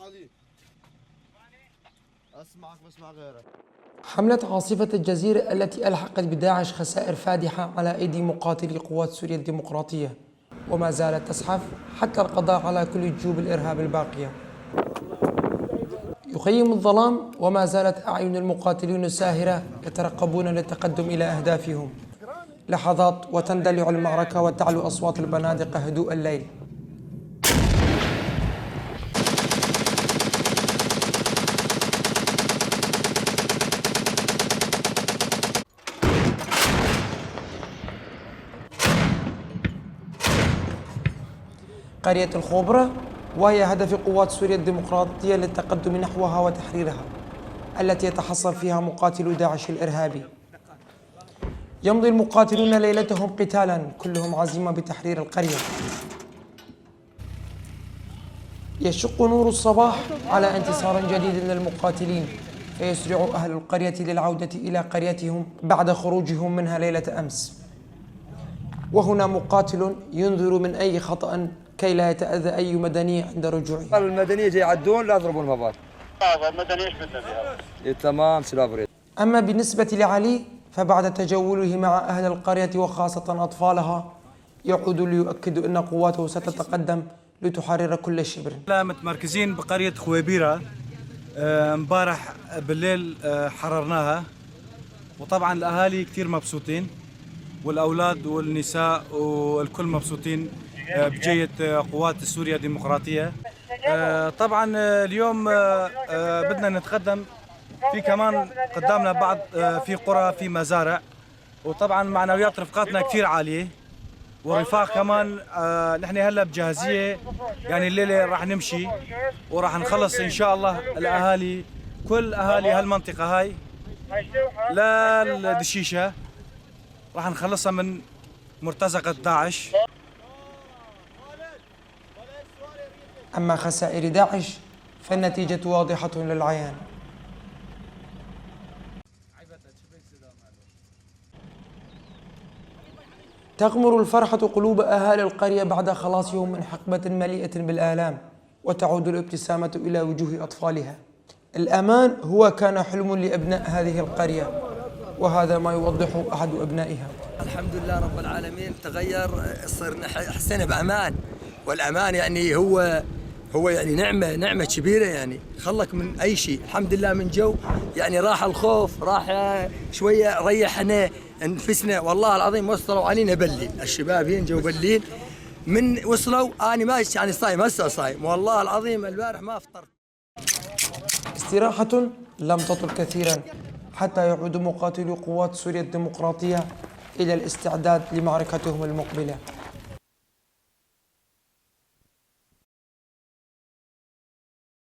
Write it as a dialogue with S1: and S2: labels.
S1: علي، اسمعك بسمع غيرك.
S2: حملة عاصفة الجزيرة التي ألحقت بداعش خسائر فادحة على أيدي مقاتلي قوات سوريا الديمقراطية، وما زالت تزحف حتى القضاء على كل جيوب الإرهاب الباقية. يخيم الظلام وما زالت أعين المقاتلين ساهرة يترقبون للتقدم إلى أهدافهم. لحظات وتندلع المعركة وتعلو أصوات البنادق هدوء الليل. قرية الخوبرة وهي هدف قوات سوريا الديمقراطية للتقدم نحوها وتحريرها، التي يتحصن فيها مقاتلو داعش الإرهابي. يمضي المقاتلون ليلتهم قتالا، كلهم عزيمة بتحرير القرية. يشق نور الصباح على انتصار جديد للمقاتلين، فيسرع أهل القرية للعودة إلى قريتهم بعد خروجهم منها ليلة أمس. وهنا مقاتل ينذر من أي خطأ كي لا يتأذى أي مدني عند رجوعه.
S3: المدنية جاي يعدون، لا يضربون مبار.
S4: المدنية ايش بدنا فيها؟
S3: إيه تمام سلافري.
S2: أما بالنسبة لعلي فبعد تجوله مع أهل القرية وخاصة أطفالها يعود ليؤكد أن قواته ستتقدم لتحرر كل شبر.
S5: لا متمركزين بقرية خويبيرة، امبارح بالليل حررناها، وطبعا الأهالي كثير مبسوطين، والأولاد والنساء والكل مبسوطين بجية قوات سوريا الديمقراطية. طبعا اليوم بدنا نتقدم، في كمان قدامنا بعض في قرى، في مزارع، وطبعا معنويات رفقاتنا كثير عالية، والرفاق كمان. نحن هلا بجاهزية، يعني الليلة راح نمشي وراح نخلص إن شاء الله الأهالي، كل أهالي هالمنطقة هاي لا الدشيشة راح نخلصها من مرتزقة داعش.
S2: أما خسائر داعش فالنتيجة واضحة للعيان. تغمر الفرحة قلوب أهالي القرية بعد خلاصهم من حقبة مليئة بالآلام، وتعود الابتسامة إلى وجوه أطفالها. الأمان هو كان حلم لأبناء هذه القرية، وهذا ما يوضحه أحد أبنائها.
S3: الحمد لله رب العالمين، تغير، صرنا حسينا بأمان، والأمان يعني هو يعني نعمة كبيرة، يعني خلك من أي شيء، الحمد لله من جو، يعني راح الخوف، راح شوية، ريحنا نفسنا والله العظيم. وصلوا علينا بليل، الشباب هين جو بليل، من وصلوا أنا ما يعني صايم، هسه صايم والله العظيم، البارح ما فطرت.
S2: استراحة لم تطل كثيرا حتى يعود مقاتلو قوات سوريا الديمقراطية إلى الاستعداد لمعركتهم المقبلة.